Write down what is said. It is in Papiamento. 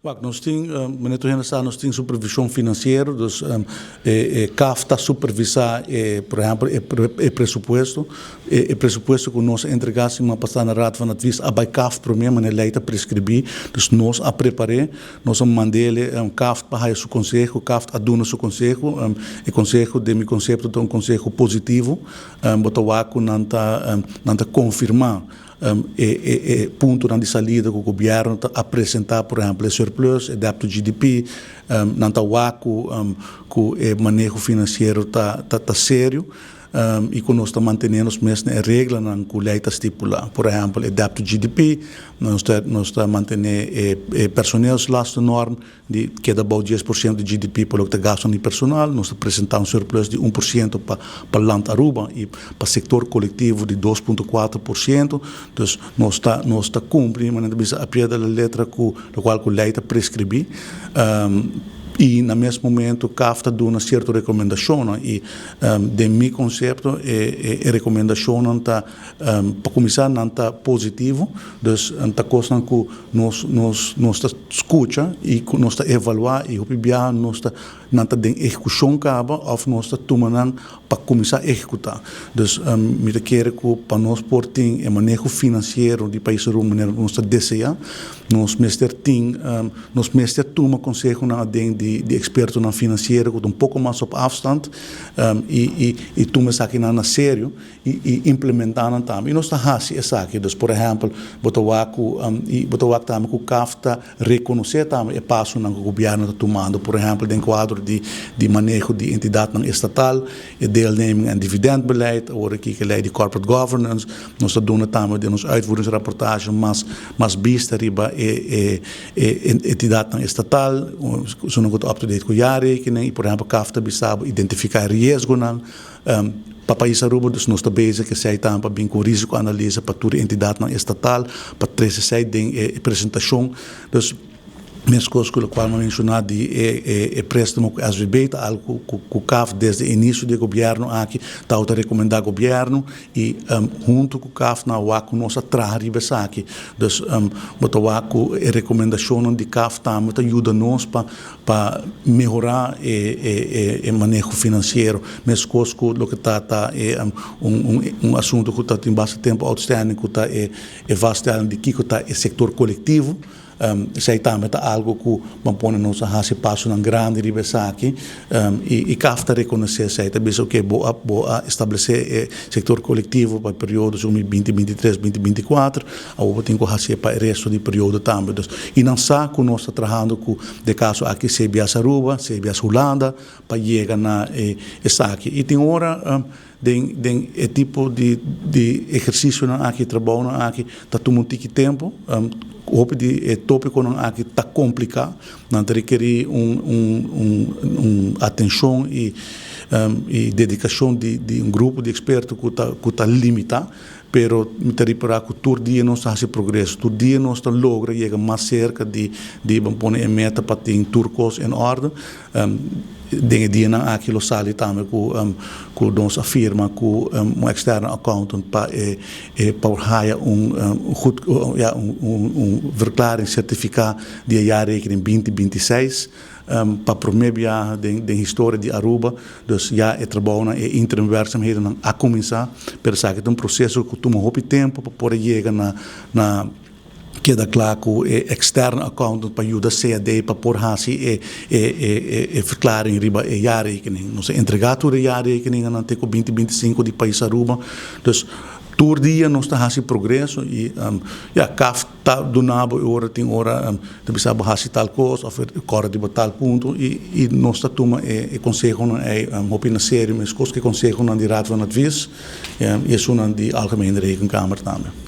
Wak, nos tin, meneer tur hende sa, nos tin supervision financiero, dus e CAF ta supervisa e, por ehempel, e presupuesto. E presupuesto cu nos a entrega siman pasa na Raad van Advies a bay CAF prome, manera ley ta prescribi. Dus nos a prepare, nos a mandele CAF pa haya su conseho, CAF a duna su conseho. E conseho den mi concepto ta un conseho positivo. Bo ta wak cu nan ta, nan ta confirma E puntonan di salida ku gobièrnu ta a presentá, por ehèmpel e surplus, e debt to GDP, nan ta wak ku ku e maneho finansiero ta ta serio i ku nos ta mantené nos mes na e reglanan ku lei ta stipulá. Por ehèmpel e debt to GDP, nos ta nos ta mantené e personeelslastennorm, Di keda bou 10% di GDP pa loke ta gastonan di personal, nos ta presenta un surplus di 1% pa pa Land Aruba y pa sector colectivo di 2.4%. Dus nos ta nos ta cumpli, manera ta bisa a pie de la letra cu locual cu ley ta prescribi. Y na mes momento CAF ta duna cierto recomendacionnan y den mi concepto e e recomendacionnan ta pa cuminsa nan ta positivo, dus ta cosnan cu Nos nos nos ta skucha i ku nos ta evaluá i hopi biaha nos ta nan ta den ehekushon kaba òf nos ta tuma nan pa kuminsá ehekutá. Dus mi ta kere ku pa nos por tin e maneho finansiero di pais Aruba manera ku nos ta deseá, nos mester tin nos mester tuma konsehonan aden di di ekspertonan finansiero ku ta un poko mas op afstand i i i tuma esakinan na serio. I implementá nan tambe. I nos ta hasi esaki. Dus por ehèmpel, bo ta wak ku i bo ta wak tambe ku CAF ta rekonosé tambe e pasonan ku gobièrnu ta tumando. Por ehèmpel den kuadro di di maneho di entidatnan estatal, e deelneming en dividendbeleid, awor aki ku e lei di corporate governance. Nos ta duna tambe den nos uitvoeringsrapportage mas mas bista riba e e e entidatnan estatal, esunnan ku ta up to date ku jaarrekening. I por ehèmpel CAF ta bisa bo identifiká e riesgonan. Pa pais Aruba dus nos ta bezig esei tambe pa bin ku risikoanalise pa tur e entidatnan estatal pa trese esei den e presentashon. Dus meskos ku lokual mi a menshoná di e préstamo ku SVB ta algu ku CAF desde inisio di e gobièrnu aki tabata rekomendá gobièrnu i huntu ku CAF nan a wak ku nos a traha riba esaki. Dus bo ta wak ku e rekomendashonnan di CAF tambe ta yuda nos pa Pa mehorá e maneho finansiero, meskos ku loke ta ta e un asuntu ku ta tin basta tempu outstanding ku ta e vaststelling di kiko ta e sektor kolektivo. Esei tambe ta algu ku ban pone nos a hasi pasonan grandi riba esaki i CAF ta rekonosé esei, ta bisa oke bo a bo a establesé e sektor kolektivo pa e periodo 2023, 2024, Awor bo tin ku hasié pa e resto di periodo tambe. Dus, i nan sa ku nos ta trahando ku, den kaso aki, CBS Aruba, CBS Hulanda, pa yega na e esaki. I tin ora den den e tipo di di ehersisionan aki, trabounan aki, ta tuma un tiki tempu. Hopi di e topikonan aki ta kompliká. Nan ta rekerí un un un un atenshon i i dedikashon di di un grupo di eksperto ku ta ku ta limitá. Pero mi ta ripará ku tur dia nos ta hasi progreso, tur dia nos ta logra yega mas serka di di ban pone e meta pa tin tur kos en orde. Den e dianan aki lo sali tambe ku ku nos a firma ku un externe accountant pa e e pa por haya un goed ya un un verklaring sertifiká di e jaarrekening 2026. Pa prome biaha den den historia di Aruba, dus ya e trabounan, e interim werkzaamhedennan a kuminsá, pero esaki ta un proseso ku tuma hopi tempu pa por a yega na na keda kla ku e externe accountant pa yuda CAD pa por hasi e e e e verklaring riba e jaarrekening. Nos a entregá tur e jaarrekeningennan te ku 2025 di pais Aruba, dus tur dia nos ta hasi progreso i ya CAF. Ta duna bo e ora tin ora ta bisa bo hasi tal kos of kòrda riba tal punto i i nos ta tuma e e konsehonan ei hopi na serio meskos ku e konsehonan di Raad van Advies i esunnan di Algemene Rekenkamer tambe.